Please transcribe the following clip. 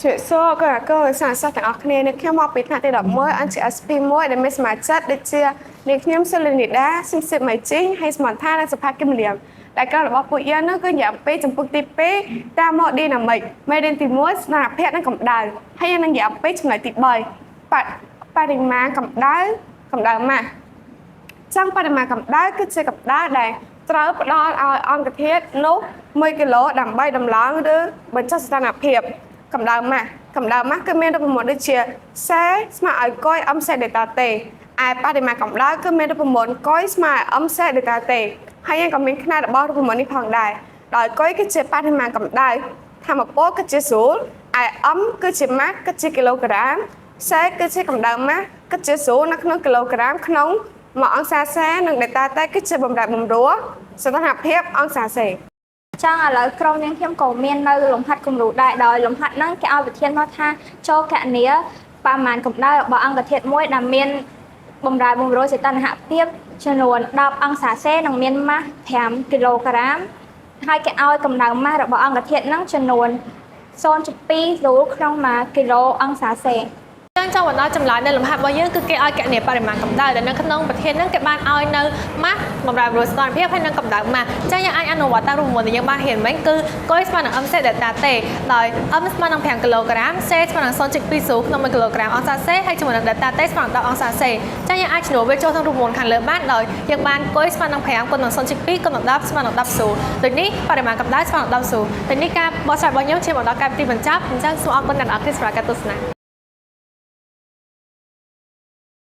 ជំរាបសួរកូនកូនសាស្ត្រទាំងអស់គ្នានេះខ្ញុំមកពីថ្នាក់ទី11 NGSP 1ដែលមានសមាជិកដូចជានាងខ្ញុំសុលីនីដាស៊ីមស៊ីមៃជីងហើយសមន្ថានិងសុផាគឹមលៀមដែលក្រុមរបស់ពួកយើងនោះគឺនិយាយអំពីចម្ពោះទី2តាមម៉ូឌីណាមិកមេរៀនទី1ស្ថានភាពនិងកម្ដៅហើយយើងនឹងនិយាយអំពីចំណុចទី3បរិមាណកម្ដៅកម្ដៅម៉ាស់ ចឹងបរិមាណកម្ដៅគឺជាកម្ដៅដែលត្រូវផ្ដល់ឲ្យអង្គធាតុនោះ1គីឡូដើម្បីដំឡើងឬបញ្ចុះស្ថានភាពកម្ដៅម៉ាស់កម្ដៅម៉ាស់គឺមានរូបមន្តដូចជា C ស្មើឲ្យ Q MC delta T ឯបរិមាណកម្ដៅគឺមានរូបមន្ត Q ស្មើឲ្យ MC delta T ហើយយើងក៏មានខ្នាតរបស់រូបមន្តនេះផងដែរដោយ Q គឺជាបរិមាណកម្ដៅធម្មពលគឺជាស៊ូលឯ M គឺជាម៉ាស់គឺជាគីឡូក្រាម C គឺជាកម្ដៅម៉ាស់គឺជាស៊ូលនៅក្នុងគីឡូក្រាមក្នុង1អង្សាសេនិង delta T គឺជាបំរែបំរួលសីតុណ្ហភាពអង្សាសេ ចឹងឥឡូវក្រុមនាងខ្ញុំក៏មាននៅលំហាត់គំរូដែរដោយលំហាត់ហ្នឹងគេឲ្យវិធានមកថាចូលកណនីបរិមាណកម្ដៅរបស់អង្គធាតុមួយដែលមានបំរែបំរួលសីតុណ្ហភាពចំនួន10អង្សាសេនិងមានម៉ាស់5គីឡូក្រាមហើយគេឲ្យកម្ដៅម៉ាស់របស់អង្គធាតុហ្នឹងចំនួន0.2ស៊ូលក្នុង1គីឡូអង្សាសេ ចឹងចង់បណ្ដោយចម្លើយនៅលំហាត់របស់យើងគឺគេឲ្យកណនីបរិមាណកម្ដៅដែលនៅក្នុងប្រធានហ្នឹងគេបានឲ្យនៅម៉ាស់បំរែបំរួលសីតុណ្ហភាពហើយនិងកម្ដៅម៉ាស់ចឹងយើងអាចអនុវត្តតាមរូបមន្តដែលយើងបានរៀនមិញគឺ Q ស្មើនឹង MC delta T ដោយ M ស្មើនឹង5គីឡូក្រាម C ស្មើនឹង0.2ស៊ូក្នុង1គីឡូក្រាមអង្សាសេហើយជាមួយនឹង delta T ស្មើនឹង10អង្សាសេចឹងយើងអាចជំនួសវាចូលក្នុងរូបមន្តខាងលើបានដោយយើងបាន Q ស្មើនឹង5គុណនឹង0.2គុណនឹង10ស្មើនឹង10ស៊ូដូចនេះបរិមាណកម្ដៅស្មើនឹង10ស៊ូដូចនេះការបកស្រាយរបស់ខ្ញុំជាមកដល់ការទីបញ្ចប់អញ្ចឹងសូមអរគុណអ្នកនរគ្នាសម្រាប់ការទស្សនា។